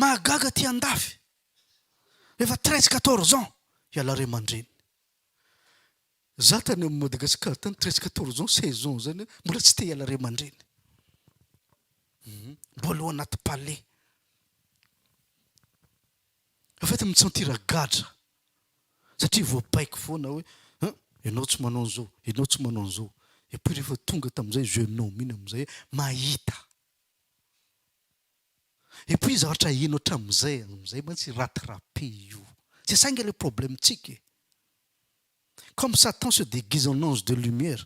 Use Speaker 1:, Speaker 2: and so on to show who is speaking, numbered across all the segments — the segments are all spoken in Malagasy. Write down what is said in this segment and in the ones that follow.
Speaker 1: Mahagaga aty andafy, rehefa 13, 14 ans, hiala ray aman-dreny. Za tany am Madagascar tany 13, 14 ans, 16 ans zany mbola tsy te hiala ray aman-dreny. Mbola ao anaty palais. En fait mi-sentir gadra satria voabaiko foana hoe an, ianao tsy manao an'izao, ianao tsy manao an'izao. Et puis rehefa tonga tamin'izay jeune homme iny amin'izay mahita. Et puis zavatra heno hatramin'izay, amin'izay mantsy rattraper io. C'est ça ange le problème-tsika e. Comme Satan se déguise en ange de lumière.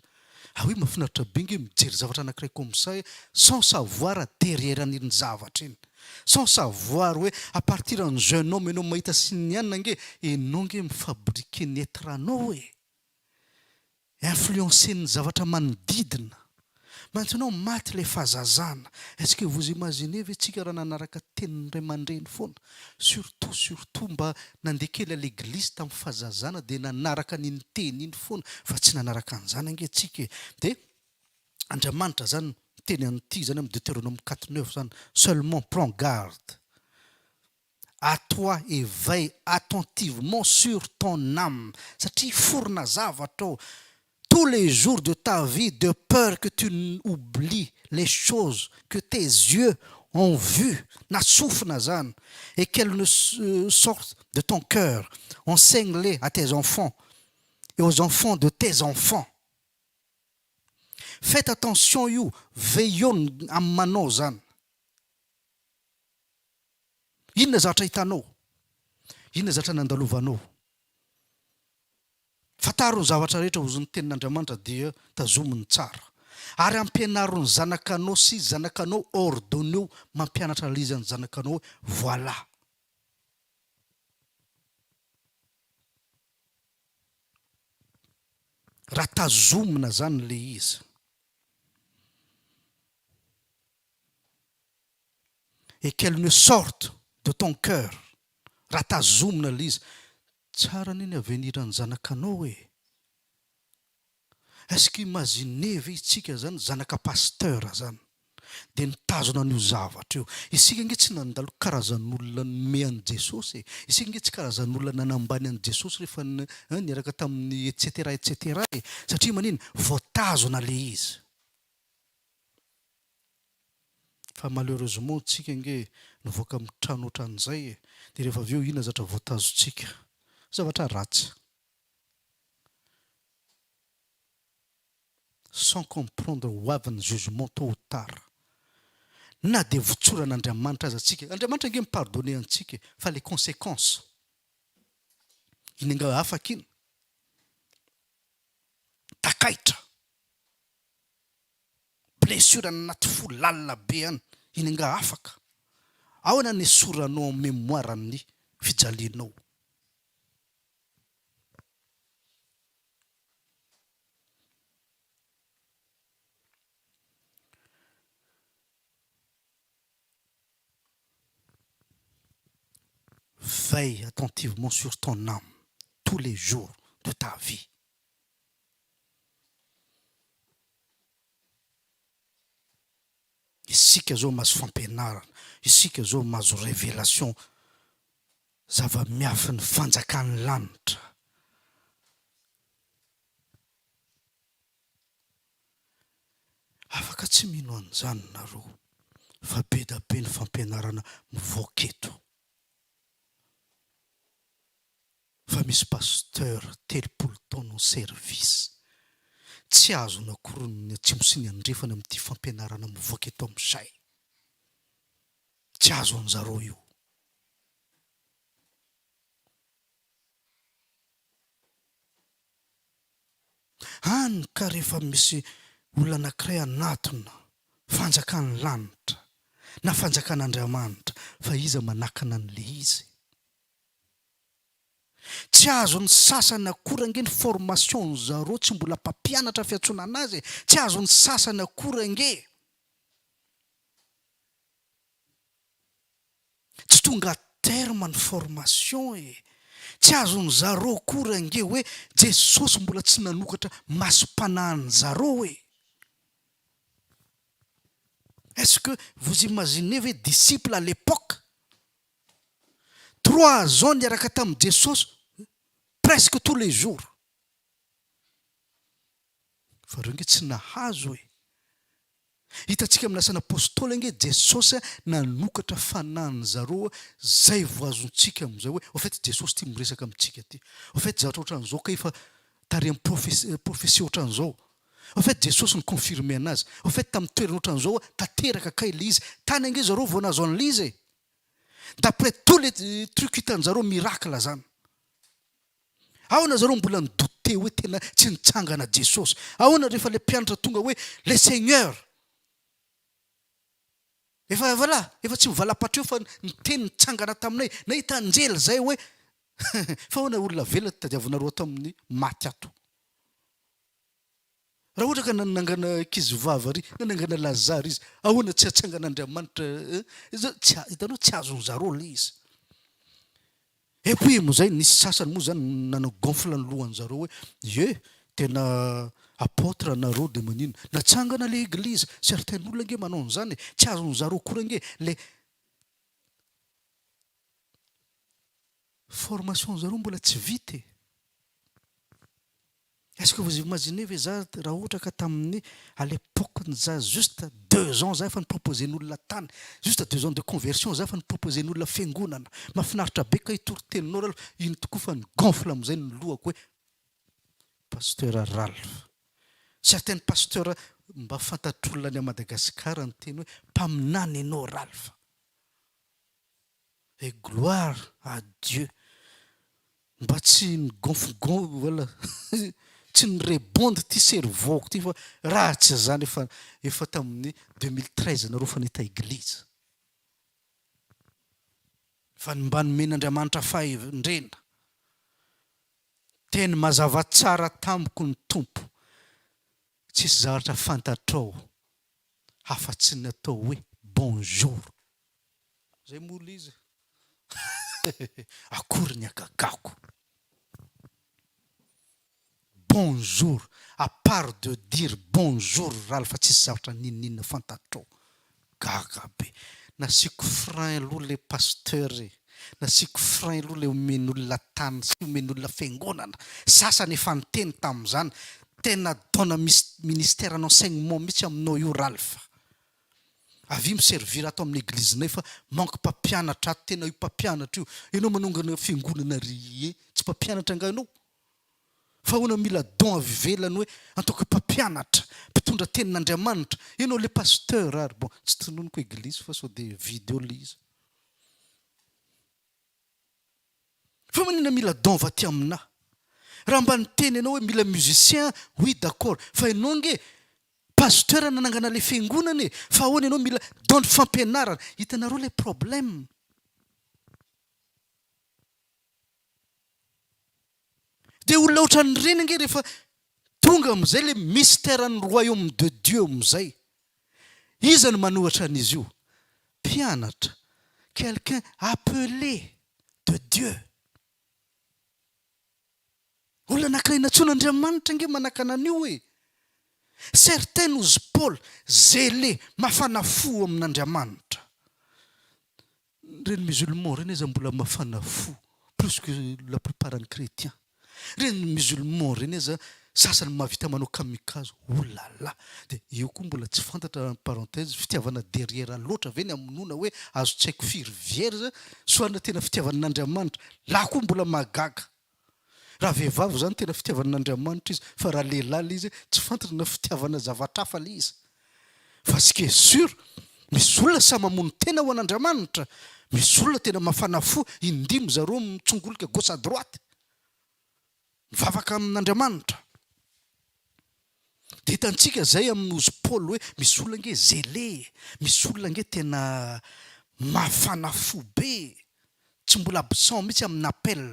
Speaker 1: Ah oui, mahafinaritra be nge mijery zavatra anankiray comme ça sans savoir derrière an'iny zavatra iny. Sans savoir hoe à partir an'ny jeune homme ianao mahita sy ny anona nge, enao nge mi-fabriquer ny être anao e. Influencer-n'ny zavatra manodidina. Maintenant maty ilay fahazazana. Est-ce que vous imaginez ve tsika raha nanaraka tenin'ny ray aman-dreny foana? Surtout surtout mba nandeha kely à l'église tamin'ny fahazazana dia nanaraka an'iny teny iny foana fa tsy nanaraka an'izany ange tsika e. Dia Andriamanitra zany miteny an'ity zany amin'ny Deuteronome 4 9 zany, seulement prends garde à toi et veille attentivement sur ton âme satria hiforona zavatra ao tous les jours de ta vie de peur que tu n'oublies les choses que tes yeux ont vues na sofina zany et qu'elles ne sortent de ton cœur enseigne-les à tes enfants et aux enfants de tes enfants faites attention io veillons amin'ny manao zany. Inona zavatra hitanao? Inona zavatra nandalovanao? Fantaro ny zavatra rehetra hozy ny tenin'Andriamanitra dia tazomy ny tsara. Ary ampianaro ny zanakanao sy zanakanao ordonneo mampianatra an'ilay izy ny zanakanao hoe voilà. Raha tazomina zany ilay izy. Et qu'elle ne sorte de ton coeur raha tazomina ilay izy. Tsara anie ny avenir ny zanakanao e! Est ce que imaginer ve isika zany zanaka pasteur zany dia nitazona an'io zavatra io? Isika ange tsy nandalo karazan'olona nome an'i Jesosy e! Isika ange tsy karazan'olona nanambany an'i Jesosy rehefa niaraka tamin'ny et cetera et cetera e! Satria manina? Voatazona ilay izy. Fa malheureusement tsika ange nivoaka amin'ny trano otran'izay e, dia rehefa avy eo inona zatra voatazontsika? Zavatra ratsy. Sans comprendre ho avy ny jugement tôt ou tard. Na dia votsoran'Andriamanitra aza tsika, Andriamanitra ange mi-pardonner antsika e, fa les consequences iny angaha afaka iny? Takaitra. Blessure any anaty fo lalina be any, iny angaha afaka? Ahoana ny esoranao en mémoire ny fijalianao? Veille attentivement sur ton âme tous les jours de ta vie. Isika zao mahazo fampianarana, isika zao mahazo révélation zava-miafin'ny fanjakan'ny lanitra. Afaka tsy mino an'izany nareo fa be da be ny fampianarana mivoaka eto. Fa misy pasteur 30 taona en service tsy azony akory ny atsimo sy ny andrefana amin'ity fampianarana mivoaka eto amin'izay. Tsy azon'zareo io. Hany ka rehefa misy olona anankiray hanatona fanjakan'ny lanitra na fanjakan'Andriamanitra fa iza manakana an'ilay izy? Tsy azon'ny sasany akory ange ny formation ny zareo tsy mbola mpampianatra fiantsoana anazy e! Tsy azon'ny sasany akory ange! Tsy tonga à terme ny formation e! Tsy azon'ny zareo akory ange hoe Jesosy mbola tsy nanokatra masom-panahin'ny zareo e! Est-ce que vous imaginez ve disciple à l'époque? 3 ans niaraka tamin'i Jesosy presque tous les jours. Fa reo nge tsy nahazo e. Hitantsika amin'ny asan'ny apostoly ange Jesosy nanokatra fanahin'ny zareo zay vao azontsika amin'izay hoe au fait Jesosy ty miresaka amintsika ty. Au fait zavatra ohatran'izao kay efa tary amin'ny prophetie prophetie ohatran'izao. Au fait Jesosy ni-confirmer anazy. Au fait tamin'ny toerana ohatran'izao tanteraka kay le izy. Tany ange zareo vao nahazo an'le izy e. D'après tous les trucs hitan-jareo miracle zany. Ahoana zareo mbola ni douter hoe tena tsy nitsangana Jesosy? Ahoana rehefa le mpianatra tonga hoe le Seigneur? Efa voilà, efa tsy mivalapatra eo fa niteny nitsangana taminay, nahita anjely zay hoe fa ahoana olona velona tadiavinareo ato amin'ny maty ato? Raha ohatra ka nanangana ankizivavy ary nanangana Lazare izy, ahoana tsy hatsangan'Andriamanitra eh? Tsy hitanao tsy azon'zareo le izy. Et puis moa zay nisy sasany moa zany nanao gonfle ny lohan'zareo hoe ie tena apôtre nareo de manino? Natsangana le eglise, certains olona ange manao an'zany e, tsy azon'zareo akory ange le formation zareo mbola tsy vita e. Est-ce que vous imaginez ve za raha ohatra ka tamin'ny à l'époque ny za juste 2 ans za efa ni-proposer-n'olona tany, juste 2 ans de conversion za efa ni-proposer-n'olona fiangonana, mahafinaritra be kay toriteninao Ralph, iny tokoa fa ni-gonfle amin'izay ny lohako hoe Pasteur Ralph. Certains pasteurs mba fantatr'olona any à Madagascar niteny hoe mpaminany ianao Ralph. Et gloire à Dieu mba tsy ni-gonfle voilà tsy ni-rebond ty cerveau-ko ty fa raha tsy zany efa efa tamin'ny 2013 nareo fa nahita eglise. Fa ny mba nomen'Andriamanitra fahendrena. Teny mazava tsara tamiko ny Tompo. Tsisy zavatra fantatrao hafa-tsy ny atao hoe bonjour. Zay moa le izy e. Akory ny hagagako. Bonjour, à part de dire bonjour Ralph tsisy zavatra n'inon'inona fantatrao. Gaga be. Nasiako frein aloha le pasteur e. Nasiako frein aloha le omen'olona tany sy omen'olona fiangonana. Sasany efa niteny tamin'izany. Tena dona misy ministère n'enseignement mihitsy aminao io Ralph. Avia mi-servir ato amin'ny eglizinay fa manque mpampianatra ato, tena io mpampianatra io, ianao manongana fiangonana ry ie, tsy mpampianatra angaha ianao? Fa ahoana mila don avy ivelany hoe en tant que mpampianatra, mpitondra tenin'Andriamanitra, ianao le pasteur ary, bon tsy tononiko eglizy fa sao dia vide eo le izy. Fa manina mila don avy aty aminah? Raha mba niteny ianao hoe mila musicien oui d'accord fa ianao nge pasteur nanangana le fiangonana e fa ahoana ianao mila don ny fampianarana hitanareo le problème de olona ohatran'ireny ange rehefa tonga amin'izay le mystère ny royaume de Dieu amin'izay iza no manohatra an'izy io mpianatra quelqu'un appelé de Dieu olona anankiray nantsoin'Andriamanitra ange manakana an'io e certains ozy Paoly zélé mafana fo amin'Andriamanitra Reny musulman reny aza mbola mafana fo plus que la plupart ny chrétien. Reny musulman reny aza sasany mahavita manao kamikaze oh là là! De eo koa mbola tsy fantatra en parenthèse fitiavana derrière loatra ve ny hamonoana hoe azo tsy haiko firy vierge soa tena fitiavana an'Andriamanitra là koa mbola mahagaga. Raha vehivavy zany tena fitiavana an'Andriamanitra izy fa raha lehilahy le izy tsy fantatra na fitiavana zavatra hafa le izy. Fa ce qui est sur misy olona sahy mamono tena ho an'Andriamanitra, misy olona tena mafana fo indimy zareo mitsongolika gauche à droite mivavaka amin'Andriamanitra. Dia hitantsika zay amin'ny ozy Paoly hoe misy olona ange zélé e, misy olona ange tena mafana fo be e, tsy mbola absent mihitsy amin'ny appel.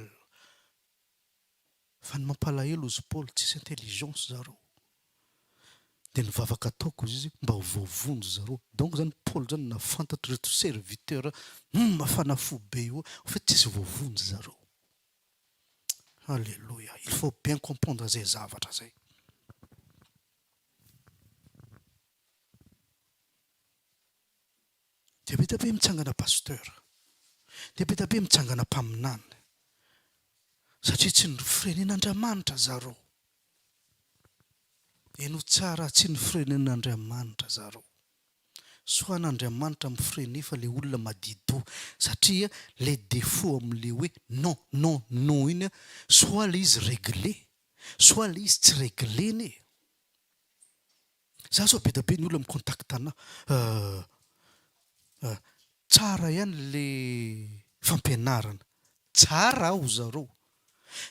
Speaker 1: Fa ny mampalahelo ozy Paoly tsisy intelligence zareo. Dia ny vavaka ataoko ozy izy mba ho voavonjy zareo. Donc zany Paoly zany nahafantatra ireto serviteur mafana fo be io en fait tsisy voavonjy zareo. Alléluia, il faut bien comprendre zay zavatra zay. Dia be dia be mitsangana pasteur. Dia be dia be mitsangana mpaminany satria tsy ny firenen'Andriamanitra zareo. Henoy tsara tsy ny firenen'Andriamanitra zareo. Soa an'Andriamanitra mi-freiner fa le olona madidoha satria le défaut amle hoe non non non iny soit le izy regle soit le izy tsy reglena e! Za zao be da be ny olona mi-contact anah tsara ihany le fampianarana, tsara aho zareo,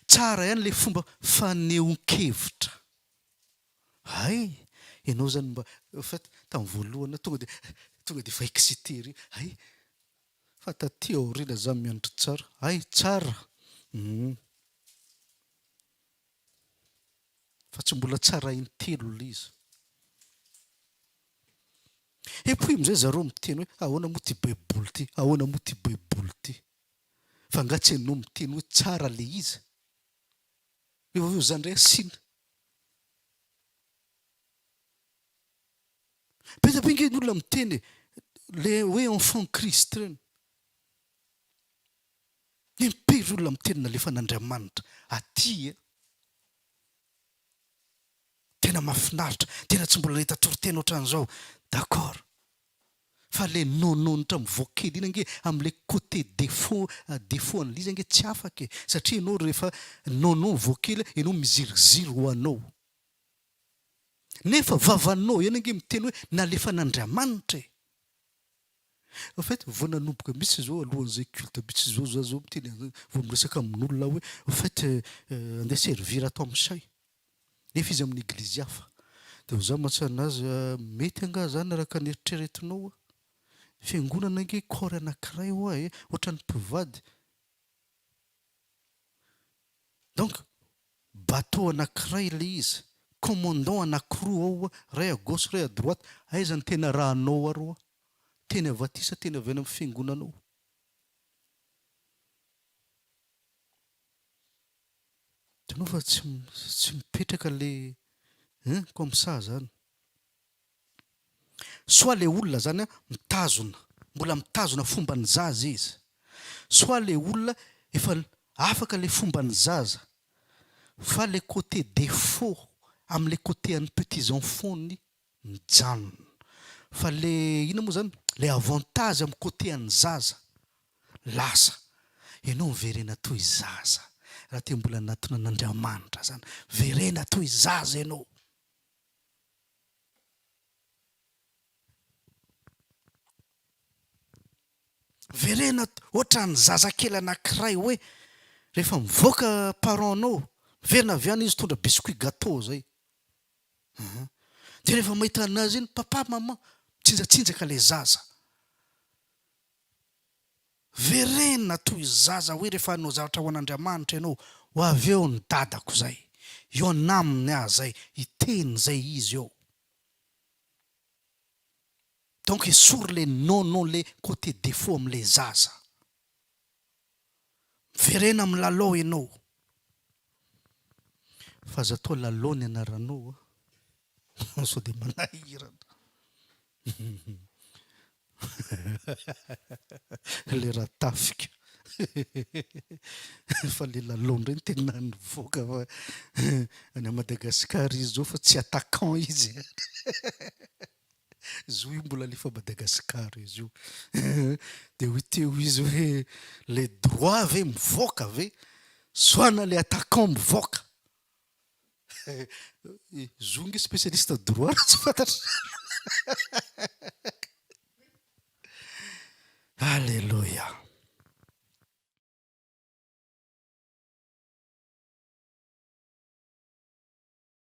Speaker 1: tsara ihany le fomba fanehoan-kevitra. Hay! Ianao zany mba, en fait tamin'ny voalohany aho tonga dia tonga dia efa excité ery, hay! Fa taty aoriana za miandry tsara, hay tsara! Hum. Fa tsy mbola tsara intelo ilay izy. Et puis amin'izay zareo miteny hoe ahoana moa ity baiboly ity, ahoana moa ity baiboly ity. Fa angaha tsy ianao miteny hoe tsara ilay izy? Eo avy eo za ndray asiana. Be dia be nge ny olona miteny e, le hoe enfant Christ reny. Impiry olona miteny nalefan'Andriamanitra aty e. Tena mahafinaritra, tena tsy mbola nahita toriteny ohatran'izao. D'accord. Fa le nononitra mivoaka kely iny ange amle côté défaut défaut an'le izy ange tsy afaka e! Satria ianao rehefa nono mivoaka kely ianao miziriziry ho anao. Nefa vavanao ihany ange miteny hoe nalefan'Andriamanitra e! En fait vao nanomboka mihitsy zao alohan'izay culte mihitsy zao za zao miteny an'zany vao miresaka amin'olona aho hoe en fait andeha servir ato amin'say. Nefa izy amin'ny eglizy hafa. Dia hoy za mantsy anazy, mety angaha zany araka ny eritreretinao a? Fiangonana ange corps anakiray hoa e, ohatran'ny mpivady. Donc bateau anakiray ilay izy, commandant anakiroa ao hoa, ray à gauche ray à droite, aiza ny tena arahanao ary hoa? Teny avy aty sa teny avy any amin'ny fiangonanao? Hitanao fa tsy tsy mipetraka le hein comme ça zany. Soit le olona zany an mitazona, mbola mitazona fomban'ny zaza izy, soit le olona efa afaka le fomban'ny zaza fa le côté défaut amle côté an'ny petits enfants-ny mijanona fa le inona moa zany le avantage am côté an'ny zaza lasa ianao miverena toy zaza raha te mbola hanatona an'Andriamanitra zany verena toy zaza ianao. Verena ohatran'ny zazakely anakiray hoe rehefa mivoaka parent nao miverina avy any izy mitondra biscuit gateau zay. Hum. Dia rehefa mahita anazy iny, papa, maman, mitsinjatsinjaka ilay zaza. Verena toy zaza hoe rehefa hanao zavatra ho an'Andriamanitra ianao, ho avy eo ny dadako izay, hihaona aminy aho izay, hiteny izay izy eo. Donc esory le non non le côté défaut amin'ilay zaza. Miverena amin'ny lalao ianao. Fa aza atao lalao ny anaranao a. Sao dia manahirana. Le ratafika. Fa le lalao indray no tena nivoaka fa any Madagascar izy zao fa tsy attaquant izy. Zo io mbola alefa Madagascar izy io. Dia hoy teo izy hoe le droit ve mivoaka ve? Soana le attaquant mivoaka. Zo nge spécialiste droit raha tsy fantatrareo.